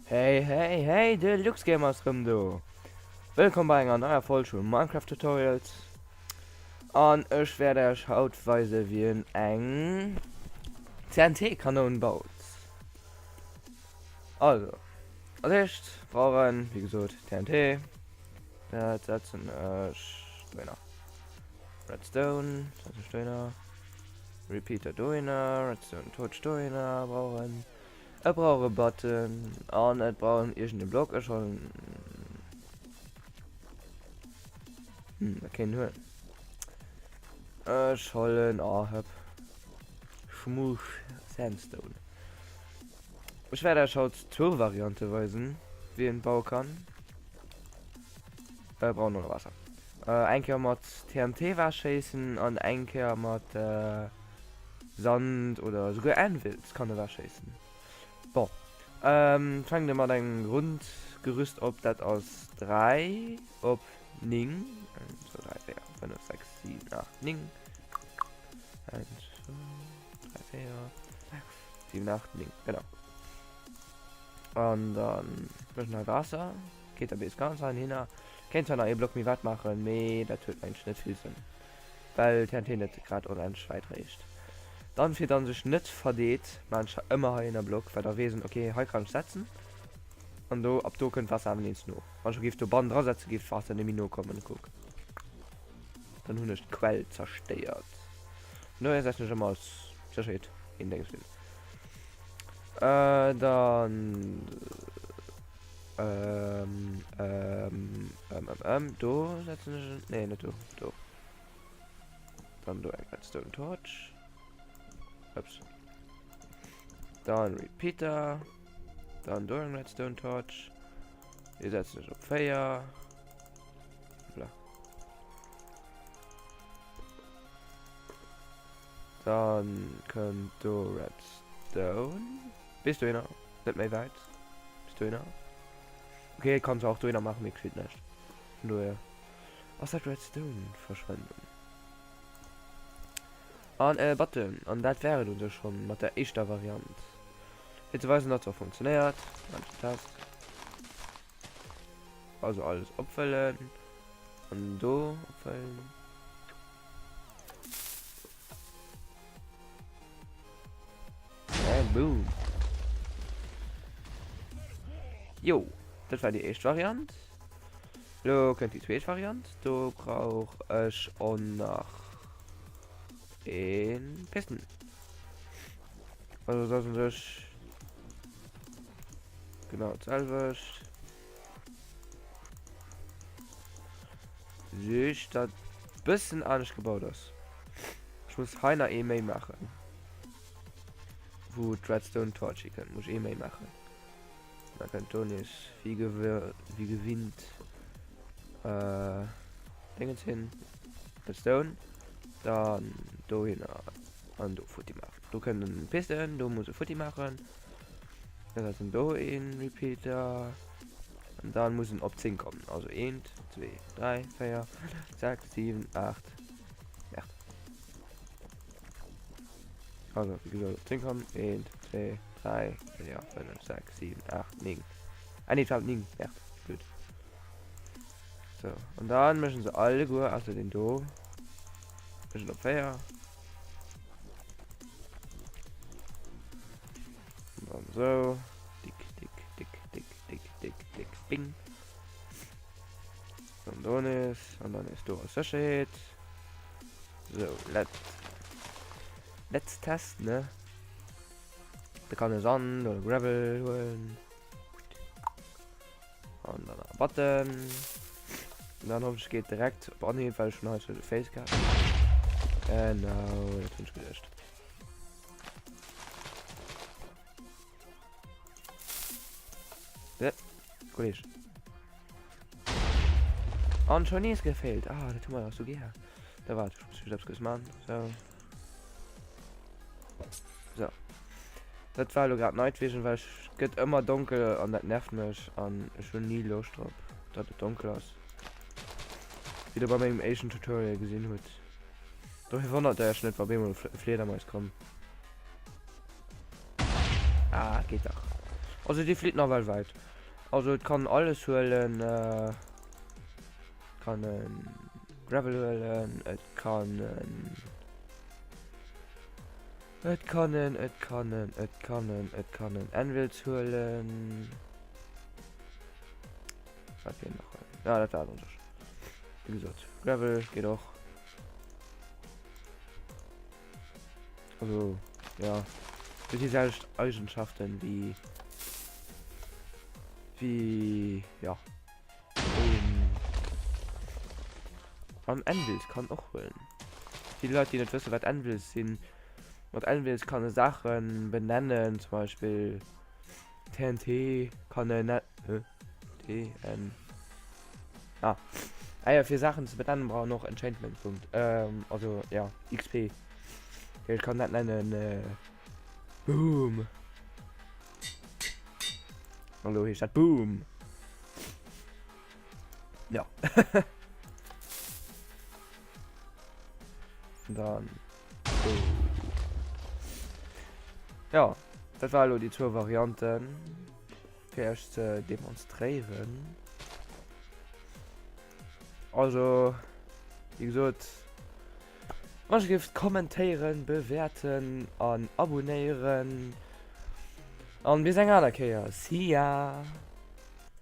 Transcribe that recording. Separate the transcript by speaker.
Speaker 1: Hey hey hey, de LuxGamer ass rëm do! Wëllkomm bei enger neier Folg vu Minecraft Tutorials. An ech wäert iech haut weise wéi een eng TNT-Kanoun baut. Also, als éischt brauch en, wéi gesot, TNT. Dat setzen ech dohinner. Redstone setzen ech dohinner. Repeater dohinner, Redstone Torch dohinner brauch en. Et brauch e Button an et brauch en iergend e Block. Ech hollen. Hm, wat kéint en huelen? Ech hollen, oh, hëpp. Schmoosh Sandstone. Ech wäert iech haut zwou Variante weisen, wéi een baue kann. Äh, brauch noch Wasser. Äh, eng Kéier mat TNT wechschéissen an eng Kéier mat äh, Sand oder souguer Anvils kann e wechschéissen. Bon. Ähm, fänkt e mat engem Grundgerüst op, dat ass 3 op 9. 1, 2, 3, 4, 5, 6, 7, 8, 9. 1, 2, 3, 4, 6, 7, 8, 9. Genau. An dann mëschen hei Waasser. Geet da bis ganz heihinner. Kéint zwar nach ee Block méi weit maachen, mee dat huet mengen ech net vill Sënn, well TNT net grad onendlech wäit reecht. Dann fir dann sech net verdeet, maan ech ëmmer heihinner Block, well da weess en ok hei kann ech setzen an do ab do kënnt Waasser awer nees no. Wann ech lo géif do bannen dra setzen, géif d'Waasser net méi no kommen. Kuck, dann hunn ech d'Quell zerstéiert. Vun dohier setzen ech ëmmer als Sécherheet een Déngs hin. Äh, dann Ähm, ähm, ähm, ähm, ähm, do setzen ech en, nee, net do, do. Dann do eng Redstone Torch. Ups. Dann Repeater. Dann do eng Redstone Torch. Déi setzen ech op 4. Voilà. Dann kënnt do Redstone. Bis dohinner. Net méi wäit. Bis dohinner. Okay, kann zwar och dohinner maachen, mee geschitt näischt. Vun dohier ass dat Redstone-Verschwendung. An e Button. An dat wär et u sech schonn mat der éischter Variant. Fir ze weisen, datt se och funktionéiert, maachen ech den Test. Also alles opfëllen. An do opfëllen. And boom. Jo, dat war déi éischt Variant. Lo kënnt déi zweet Variant. Do brauch ech och nach een Pisten. Also dat ass u sech genau d'selwecht. Just dat bëssen anescht gebaut ass. Ech muss hei nach ee méi maachen. Wou d'Redstone Torch hi kënnt, muss ech ee méi maachen. Da kënnt do nees wéi wéi gewinnt äh, Dingens hin. Redstone. Dann dohinner an do futti maachen. Do kënnt en Piston, do muss e futti maachen. Dann setzen do een Repeater. An dann muss en op 10 kommen. Also 1, 2, 3, 4, 6, 7, 8. Merde. Also, wie gesagt, op 10 kommen. 1, 2, 3, 4, 5, 6, 7, 8, 9. Ah, nee, et war 9. Merde. Blöd. So, und dann mischen se alleguer, also den do. Mischen op 4. Und dann so. Dick, dick, dick, dick, dick, dick, dick, bing. An do nees, an dann nees do als Sécherheet. So, let, let's test, ne? Da kann e Sand oder Gravel huelen. An dann nach Button. Und dann hoffe ich, geht direkt op Anhieb, weil ich schon heute de Face gehabt. Genau, dat hunn ech geduecht. Ja, Kolleg. An schon nees gefehlt. Ah, dat hu mer dach sou gär. Da wart, ech muss just eppes kuerz man. So. So. Dat war elo grad Night Vision, well ech gëtt ëmmer donkel an dat nervt mech an ech hunn ni Loscht drop, datt et donkel ass. Wéi der bei mengem éischten Tutorial gesinn hutt. Dofir wonnert der iech net, wa bemol e Fliedermais komm. Ah, geht dach. Also déi flitt nawell wäit. Also et kann alles huelen, et kann en Gravel huelen, et kann en, et kann en, et kann en, et kann en, et kann en Anvils huelen. Wat fir nach? Ja, dat war et an sech. Wéi gesot, Gravel geet och. Also, ja. Huet déi selwecht Eigenschaften wéi wéi ja. An Anvils kann och huelen. Déi Leit déi net wësse wat Anvils sinn, mat Anvils kann e Saachen benennen, zum Beispill TNT kann en net. T N Ah. Ah ja, fir Saachen ze benennen brauch en och Enchantment Punkt. Ähm, also ja, XP. Ich kann dat nennen äh, Boom. Hallo, heescht dat Boom. Ja. Dann. Boom. Ja, dat war elo déi zwou Varianten. Fir iech ze demonstréieren. Also, wéi gesot, wann ech géif kommentéieren, bewäerten an abonéieren. An bis eng aner Kéier. See ya!